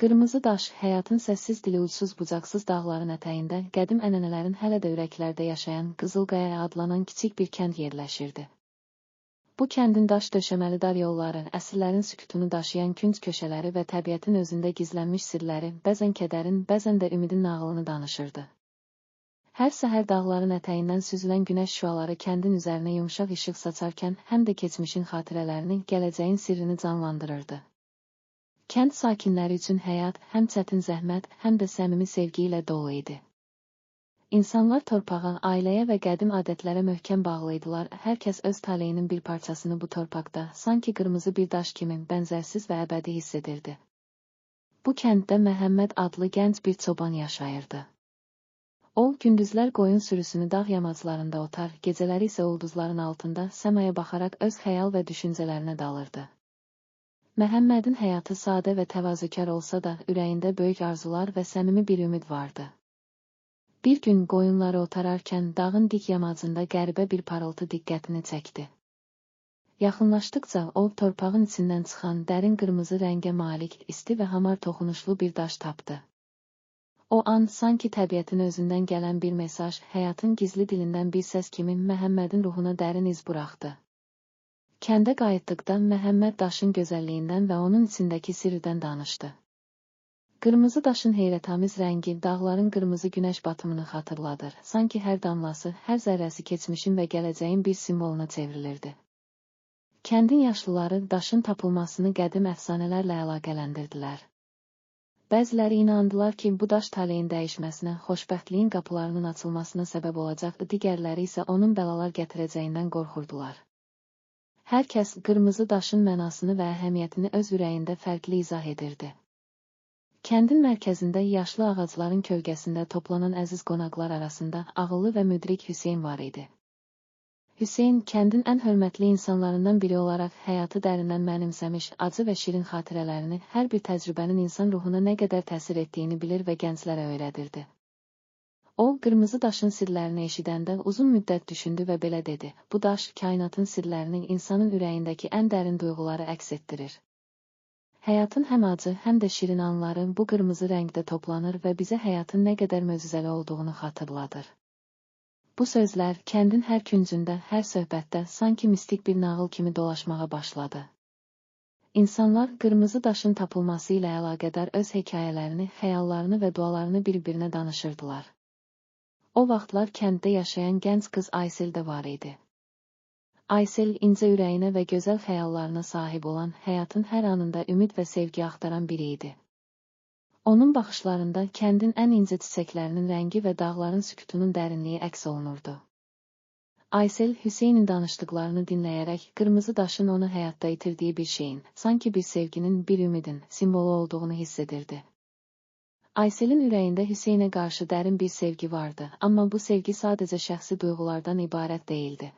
Qırmızı daş, həyatın səssiz dili ucsuz bucaqsız dağların ətəyində, qədim ənənələrin hələ də ürəklərdə yaşayan Qızılqaya adlanan kiçik bir kənd yerləşirdi. Bu kəndin daş döşəməli dar yolları, əsrlərin sükutunu daşıyan künc köşələri və təbiətin özündə gizlənmiş sirləri, bəzən kədərin, bəzən də ümidin nağılını danışırdı. Hər səhər dağların ətəyindən süzülən günəş şüaları kəndin üzərinə yumşaq işıq saçarkən, həm də keçmişin xatirələrini, gələcəyin sirrini canlandırırdı. Kənd sakinləri üçün həyat həm çətin zəhmət, həm də səmimi sevgi ilə dolu idi. İnsanlar torpağa, ailəyə və qədim adətlərə möhkəm bağlı idilər. Hər kəs öz taleyinin bir parçasını bu torpaqda, sanki qırmızı bir daş kimi bənzərsiz və əbədi hiss edirdi. Bu kənddə Məhəmməd adlı gənc bir çoban yaşayırdı. O, gündüzlər qoyun sürüsünü dağ yamaclarında otar, gecələri isə ulduzların altında səmaya baxaraq öz xəyal və düşüncələrinə dalırdı. Məhəmmədin həyatı sadə və təvazökar olsa da, ürəyində böyük arzular və səmimi bir ümid vardı. Bir gün qoyunları otararkən dağın dik yamacında qəribə bir parıltı diqqətini çəkdi. Yaxınlaşdıqca o, torpağın içindən çıxan dərin qırmızı rəngə malik, isti və hamar toxunuşlu bir daş tapdı. O an sanki təbiətin özündən gələn bir mesaj, həyatın gizli dilindən bir səs kimi Məhəmmədin ruhuna dərin iz buraxdı. Kəndə qayıtdıqda Məhəmməd daşın gözəlliyindən və onun içindəki sirrdən danışdı. Qırmızı daşın heyrətamiz rəngi dağların qırmızı günəş batımını xatırladır. Sanki hər damlası, hər zərrəsi keçmişin və gələcəyin bir simvoluna çevrilirdi. Kəndin yaşlıları daşın tapılmasını qədim əfsanələrlə əlaqələndirdilər. Bəziləri inandılar ki, bu daş taleyin dəyişməsinə, xoşbəxtliyin qapılarının açılmasına səbəb olacaq, digərləri isə onun bəlalar gətirəcəyindən qorxurdular. Hər kəs qırmızı daşın mənasını və əhəmiyyətini öz ürəyində fərqli izah edirdi. Kəndin mərkəzində yaşlı ağacların kölgəsində toplanan əziz qonaqlar arasında ağıllı və müdrik Hüseyn var idi. Hüseyn, kəndin ən hörmətli insanlarından biri olaraq həyatı dərindən mənimsəmiş, acı və şirin xatirələrini, hər bir təcrübənin insan ruhuna nə qədər təsir etdiyini bilir və gənclərə öyrədirdi. O, qırmızı daşın sirlərini eşidəndə uzun müddət düşündü və belə dedi: bu daş kainatın sirlərini, insanın ürəyindəki ən dərin duyğuları əks etdirir. Həyatın həm acı, həm də şirin anları bu qırmızı rəngdə toplanır və bizə həyatın nə qədər möcüzəli olduğunu xatırladır. Bu sözlər kəndin hər küncündə, hər söhbətdə sanki mistik bir nağıl kimi dolaşmağa başladı. İnsanlar qırmızı daşın tapılması ilə əlaqədar öz hekayələrini, xəyallarını və dualarını bir-birinə danışırdılar. O vaxtlar kənddə yaşayan gənc qız Aysel də var idi. Aysel, incə ürəyinə və gözəl xəyallarına sahib olan, həyatın hər anında ümid və sevgi axtaran biri idi. Onun baxışlarında kəndin ən incə çiçəklərinin rəngi və dağların sükutunun dərinliyi əks olunurdu. Aysel, Hüseynin danışdıqlarını dinləyərək qırmızı daşın onu həyatda itirdiyi bir şeyin, sanki bir sevginin, bir ümidin simvolu olduğunu hiss edirdi. Ayselin ürəyində Hüseynə qarşı dərin bir sevgi vardı, amma bu sevgi sadəcə şəxsi duyğulardan ibarət deyildi.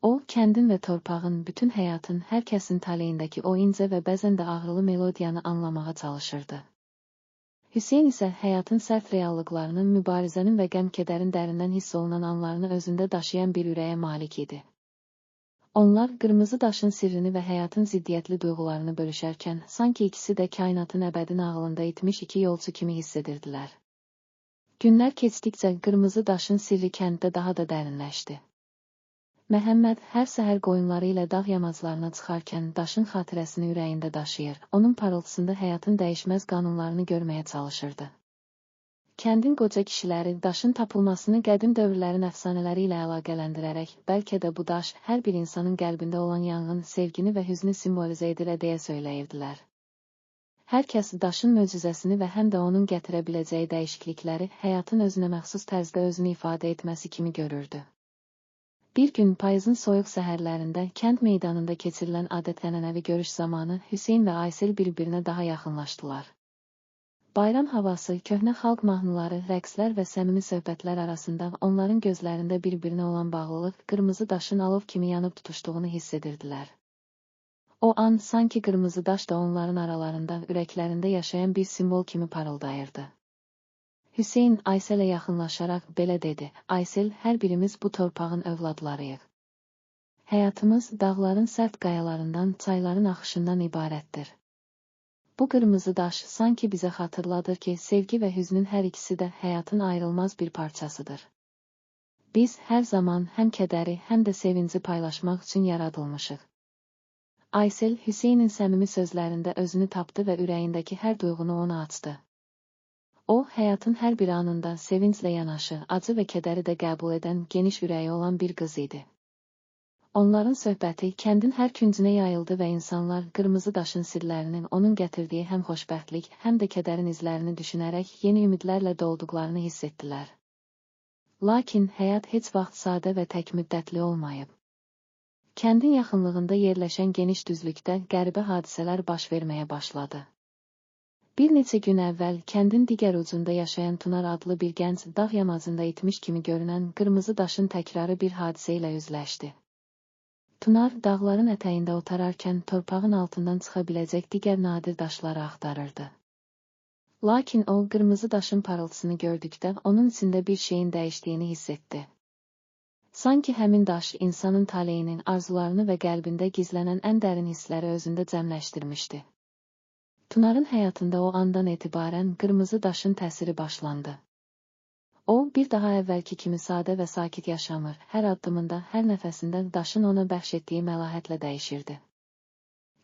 O, kəndin və torpağın, bütün həyatın, hər kəsin taleyindəki o incə və bəzən də ağrılı melodiyanı anlamağa çalışırdı. Hüseyn isə həyatın sərt reallıqlarının, mübarizənin və qəm-kədərin dərindən hiss olunan anlarını özündə daşıyan bir ürəyə malik idi. Onlar qırmızı daşın sirrini və həyatın ziddiyyətli duyğularını bölüşərkən, sanki ikisi də kainatın əbədi nağılında itmiş iki yolçu kimi hiss edirdilər. Günlər keçdikcə qırmızı daşın sirri kənddə daha da dərinləşdi. Məhəmməd hər səhər qoyunları ilə dağ yamaclarına çıxarkən daşın xatirəsini ürəyində daşıyır, onun parıltısında həyatın dəyişməz qanunlarını görməyə çalışırdı. Kəndin qoca kişiləri daşın tapılmasını qədim dövrlərin əfsanələri ilə əlaqələndirərək, bəlkə də bu daş hər bir insanın qəlbində olan yanğın, sevgini və hüznü simvolizə edir deyə söyləyirdilər. Hər kəs daşın möcüzəsini və həm də onun gətirə biləcəyi dəyişiklikləri həyatın özünə məxsus tərzdə özünü ifadə etməsi kimi görürdü. Bir gün payızın soyuq səhərlərində kənd meydanında keçirilən adət-ənənəvi görüş zamanı Hüseyn və Aysel bir-birinə daha yaxınlaşdılar. Bayram havası, köhnə xalq mahnıları, rəqslər və səmimi söhbətlər arasında onların gözlərində bir-birinə olan bağlılıq, qırmızı daşın alov kimi yanıb tutuşduğunu hiss edirdilər. O an sanki qırmızı daş da onların aralarında, ürəklərində yaşayan bir simvol kimi parıldayırdı. Hüseyn Ayselə yaxınlaşaraq belə dedi: Aysel, hər birimiz bu torpağın övladlarıyıq. Həyatımız dağların sərt qayalarından, çayların axışından ibarətdir. Bu qırmızı daş sanki bizə xatırladır ki, sevgi və hüznün hər ikisi də həyatın ayrılmaz bir parçasıdır. Biz hər zaman həm kədəri, həm də sevinci paylaşmaq üçün yaradılmışıq. Aysel, Hüseynin səmimi sözlərində özünü tapdı və ürəyindəki hər duyğunu ona açdı. O, həyatın hər bir anında sevinclə yanaşı, acı və kədəri də qəbul edən geniş ürəyi olan bir qız idi. Onların söhbəti kəndin hər küncünə yayıldı və insanlar qırmızı daşın sirlərinin onun gətirdiyi həm xoşbəxtlik, həm də kədərin izlərini düşünərək yeni ümidlərlə dolduqlarını hiss etdilər. Lakin həyat heç vaxt sadə və tək müddətli olmayıb. Kəndin yaxınlığında yerləşən geniş düzlükdə qəribə hadisələr baş verməyə başladı. Bir neçə gün əvvəl kəndin digər ucunda yaşayan Tunar adlı bir gənc dağ yamacında itmiş kimi görünən qırmızı daşın təkrarı bir hadisə ilə üzləşdi. Tunar dağların ətəyində otararkən torpağın altından çıxa biləcək digər nadir daşları axtarırdı. Lakin o, qırmızı daşın parıltısını gördükdə onun içində bir şeyin dəyişdiyini hiss etdi. Sanki həmin daş insanın taleyinin, arzularını və qəlbində gizlənən ən dərin hissləri özündə cəmləşdirmişdi. Tunarın həyatında o andan etibarən qırmızı daşın təsiri başlandı. O, bir daha əvvəlki kimi sadə və sakit yaşamır, hər addımında, hər nəfəsində daşın ona bəxş etdiyi məlahətlə dəyişirdi.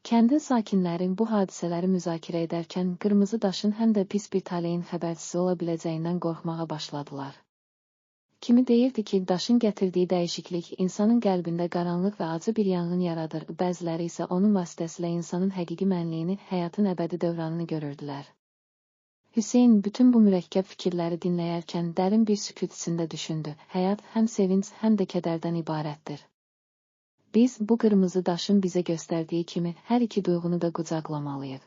Kəndin sakinləri bu hadisələri müzakirə edərkən qırmızı daşın həm də pis bir taleyin xəbərçisi ola biləcəyindən qorxmağa başladılar. Kimi deyirdi ki, daşın gətirdiyi dəyişiklik insanın qəlbində qaranlıq və acı bir yanğın yaradır, bəziləri isə onun vasitəsilə insanın həqiqi mənliyini, həyatın əbədi dövranını görürdülər. Hüseyn bütün bu mürəkkəb fikirləri dinləyərkən dərin bir sükut içində düşündü. Həyat həm sevinc, həm də kədərdən ibarətdir. Biz bu qırmızı daşın bizə göstərdiyi kimi hər iki duyğunu da qucaqlamalıyıq.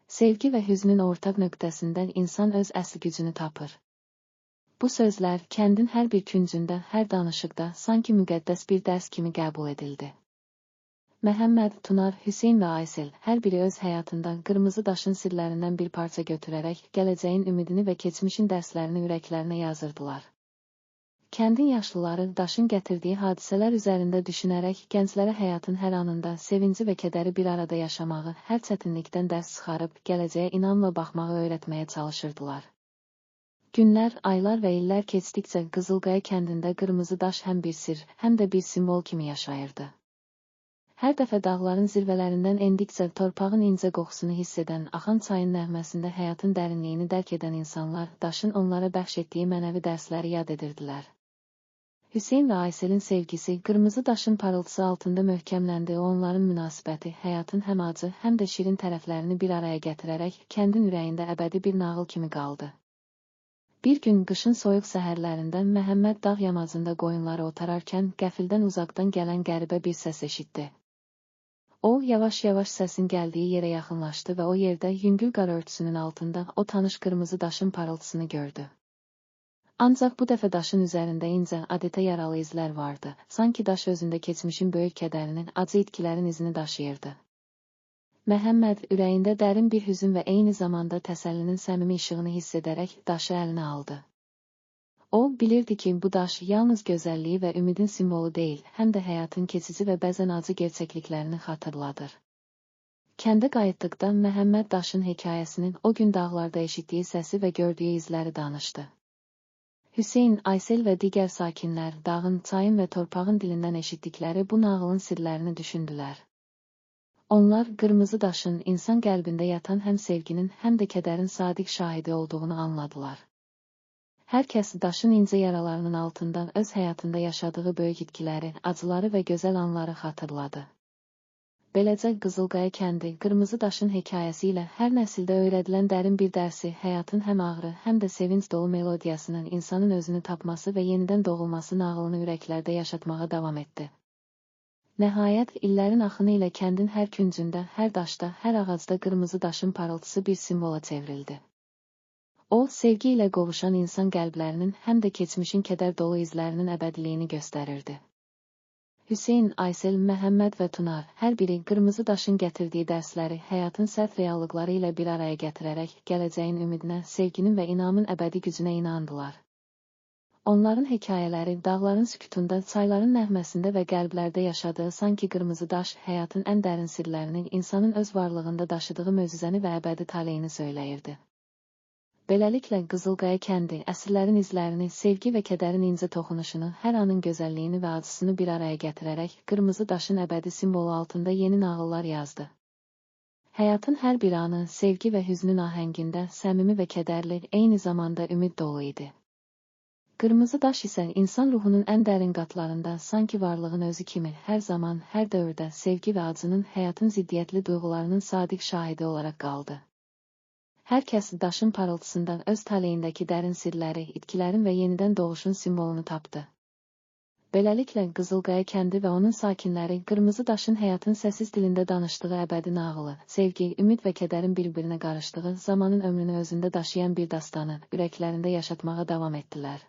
Sevgi və hüznün ortaq nöqtəsindən insan öz əsl gücünü tapır. Bu sözlər kəndin hər bir küncündə, hər danışıqda sanki müqəddəs bir dərs kimi qəbul edildi. Məhəmməd, Tunar, Hüseyn və Aysel hər biri öz həyatından qırmızı daşın sirlərindən bir parça götürərək gələcəyin ümidini və keçmişin dərslərini ürəklərinə yazırdılar. Kəndin yaşlıları daşın gətirdiyi hadisələr üzərində düşünərək gənclərə həyatın hər anında sevinci və kədəri bir arada yaşamağı, hər çətinlikdən dərs çıxarıb gələcəyə inamla baxmağı öyrətməyə çalışırdılar. Günlər, aylar və illər keçdikcə Qızılqaya kəndində qırmızı daş həm bir sir, həm də bir simvol kimi yaşayırdı. Hər dəfə dağların zirvələrindən endikcə torpağın incə qoxusunu hiss edən, axan çayın nəğməsində həyatın dərinliyini dərk edən insanlar daşın onlara bəxş etdiyi mənəvi dərsləri yad edirdilər. Hüseyn və Ayselin sevgisi qırmızı daşın parıltısı altında möhkəmləndi, onların münasibəti həyatın həm acı, həm də şirin tərəflərini bir araya gətirərək kəndin ürəyində əbədi bir nağıl kimi qaldı. Bir gün qışın soyuq səhərlərində Məhəmməd dağ yamacında qoyunları otararkən qəfildən uzaqdan gələn qəribə bir səs eşitdi. O, yavaş-yavaş səsin gəldiyi yerə yaxınlaşdı və o yerdə yüngül qar örtüsünün altında o tanış qırmızı daşın parıltısını gördü. Ancaq bu dəfə daşın üzərində incə, adətə yaralı izlər vardı. Sanki daş özündə keçmişin böyük kədərinin, acı itkilərin izini daşıyırdı. Məhəmməd ürəyində dərin bir hüzün və eyni zamanda təsəllinin səmimi işığını hiss edərək daşı əlinə aldı. O, bilirdi ki, bu daş yalnız gözəlliyi və ümidin simvolu deyil, həm də həyatın keçici və bəzən acı gerçəkliklərini xatırladır. Kəndə qayıtdıqda Məhəmməd daşın hekayəsinin o gün dağlarda eşitdiyi səsi və gördüyü izləri danışdı. Hüseyn, Aysel və digər sakinlər dağın, çayın və torpağın dilindən eşitdikləri bu nağılın sirlərini düşündülər. Onlar qırmızı daşın insan qəlbində yatan həm sevginin, həm də kədərin sadiq şahidi olduğunu anladılar. Hər kəs daşın incə yaralarının altından öz həyatında yaşadığı böyük itkiləri, acıları və gözəl anları xatırladı. Beləcə Qızılqaya kəndi qırmızı daşın hekayəsi ilə hər nəsildə öyrədilən dərin bir dərsi, həyatın həm ağrı, həm də sevinc dolu melodiyasının insanın özünü tapması və yenidən doğulması nağılını ürəklərdə yaşatmağa davam etdi. Nəhayət, illərin axını ilə kəndin hər küncündə, hər daşda, hər ağacda qırmızı daşın parıltısı bir simvola çevrildi. O, sevgi ilə qovuşan insan qəlblərinin, həm də keçmişin kədər dolu izlərinin əbədiliyini göstərirdi. Hüseyn, Aysel, Məhəmməd və Tunar, hər biri qırmızı daşın gətirdiyi dərsləri həyatın sərt reallıqları ilə bir araya gətirərək gələcəyin ümidinə, sevginin və inamın əbədi gücünə inandılar. Onların hekayələri dağların sükutunda, çayların nəğməsində və qəlblərdə yaşadığı sanki qırmızı daş həyatın ən dərin sirlərini, insanın öz varlığında daşıdığı möcüzəni və əbədi taleyini söyləyirdi. Beləliklə, Qızılqaya kəndi əsrlərin izlərini, sevgi və kədərin incə toxunuşunu, hər anın gözəlliyini və acısını bir araya gətirərək qırmızı daşın əbədi simvolu altında yeni nağıllar yazdı. Həyatın hər bir anı sevgi və hüznün ahəngində, səmimi və kədərli, eyni zamanda ümid dolu idi. Qırmızı daş isə insan ruhunun ən dərin qatlarında, sanki varlığın özü kimi, hər zaman, hər dövrdə sevgi və acının, həyatın ziddiyyətli duyğularının sadiq şahidi olaraq qaldı. Hər kəs daşın parıltısından öz taleyindəki dərin sirləri, itkilərin və yenidən doğuşun simvolunu tapdı. Beləliklə, Qızılqaya kəndi və onun sakinləri qırmızı daşın həyatın səssiz dilində danışdığı əbədi nağılı, sevgi, ümid və kədərin bir-birinə qarışdığı, zamanın ömrünü özündə daşıyan bir dastanı ürəklərində yaşatmağa davam etdilər.